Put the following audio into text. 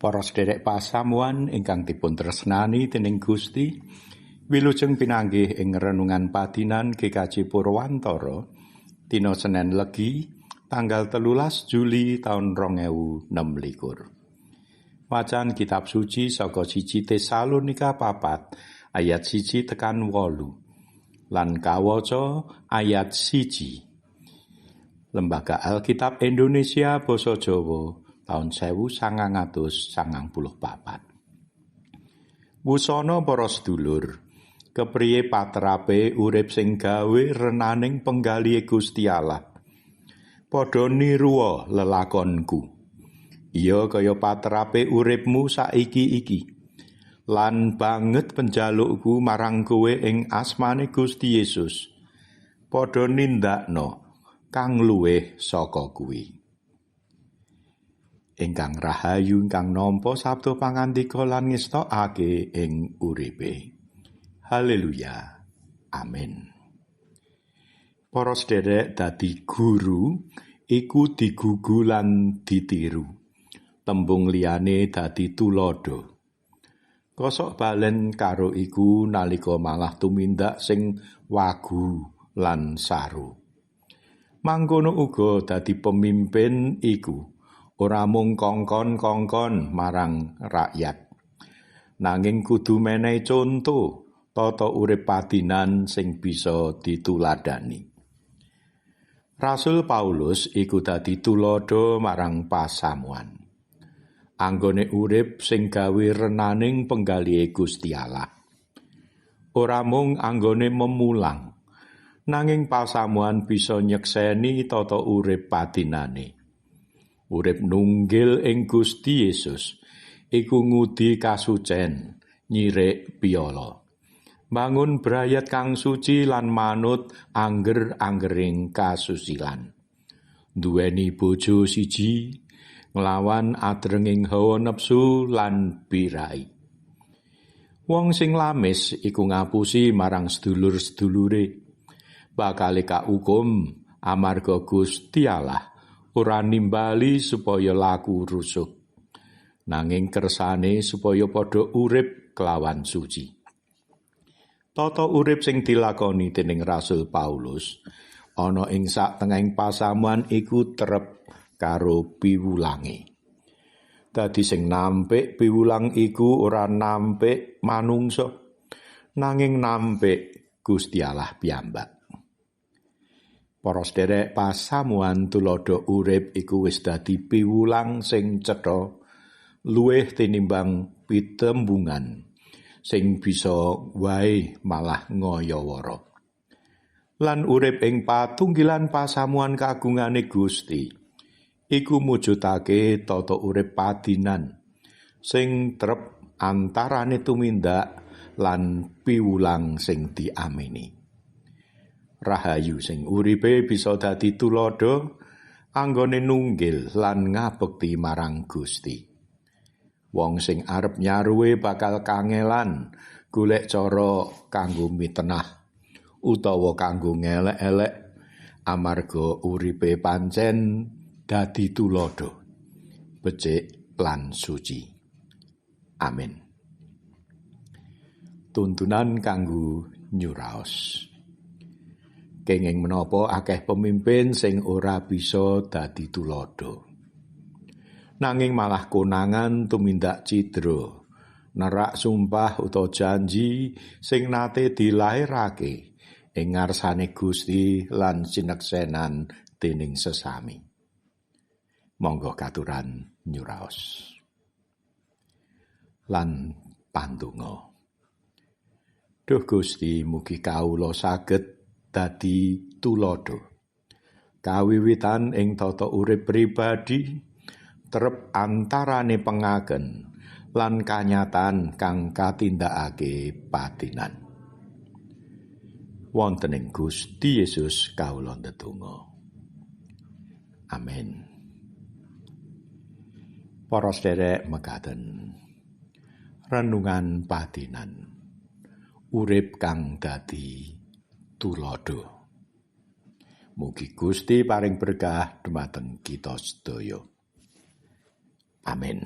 Para sederek pasamuan ingkang dipun tresnani dening Gusti, wilujeng pinanggih ing renungan padinan GKJ Purwantara dina Senin Legi tanggal 13 Juli taun 2026. Wacan kitab suci saka 1 Tesalonika 4 ayat 1 tekan 8 lan kawaca ayat 1. Lembaga Alkitab Indonesia Basa Jawa taun 1994. Wusana para sedulur, kepriye patrape urip sing gawe renaning penggalihe Gusti Allah? Padha niruwa lelakonku. Iya kaya patrape uripmu saiki iki. Lan banget penjalukku marang kowe ing asmane Gusti Yesus. Padha nindakno kang luwih saka kuwi. Ingkang rahayu ingkang nampa sabda pangandika lan ngestokake ing uripe. Haleluya. Amin. Para sederek, dadi guru iku digugu lan ditiru. Tembung liyane dadi tuladha. Kosok balen karo iku nalika malah tumindak sing wagu lan saru. Mangkono uga dadi pemimpin iku ora mung kongkon-kongkon marang rakyat, nanging kudu menehi conto tata urip padinan sing bisa dituladani. Rasul Paulus iku dadi tuladha marang pasamuan. Anggone urip sing gawe renaning penggalihe Gusti Allah. Ora mung anggone memulang, nanging pasamuan bisa nyekseni tata urip padinane. Urip nunggil ing Gusti Yesus iku ngudi kasucen, nyirik piala, bangun brayat kang suci lan manut angger-anggering kasusilan. Duweni bojo siji, nglawan adrenging hawa nepsu lan birai. Wong sing lamis iku ngapusi marang sedulur-sedulure, bakale kaukum amarga Gusti Allah ora nimbali supaya laku rusuh, nanging kersane supaya padha urip kelawan suci. Tata urip sing dilakoni dening Rasul Paulus ana ing satengahing pasamuan iku trep karo piwulange. Dadi sing nampik piwulang iku ora nampik manungsa, nanging nampik Gusti Allah piyambak. Para sederek pasamuan, tuladha urip iku wis dadi piwulang sing cetha luwih tinimbang pitembungan sing bisa wae malah ngayawara. Lan urip ing patunggilan pasamuan kagungane Gusti iku mujudake tata urip padinan sing trep antarane tumindak lan piwulang sing diamini. Rahayu sing uripe bisa dadi tuladha anggone nunggil lan ngabekti marang Gusti. Wong sing arep nyaruwe bakal kangelan golek cara kanggo mitenah utawa kanggo ngelek-elek amarga uripe pancen dadi tuladha becik lan suci. Amin. Tuntunan kanggo nyuraos. Kenging menapa akeh pemimpin sing ora bisa dadi tuladha, nanging malah konangan tumindak cidra, nerak sumpah utawa janji sing nate dilairake ing ngarsane Gusti lan sineksenan dening sesami. Monggo katuran nyuraos. Lan pandonga. Duh Gusti, mugi kawula saged dadi tuladha kawiwitan ing tata urip pribadi, trep antarane pengaken lan kanyatan kang katindakake patinan. Wonten ing Gusti Yesus kawula ndedonga. Amin. Para sederek mekaten renungan patinan urip kang dadi tuladha. Mugi Gusti paring berkah dumateng kita sedaya. Amin.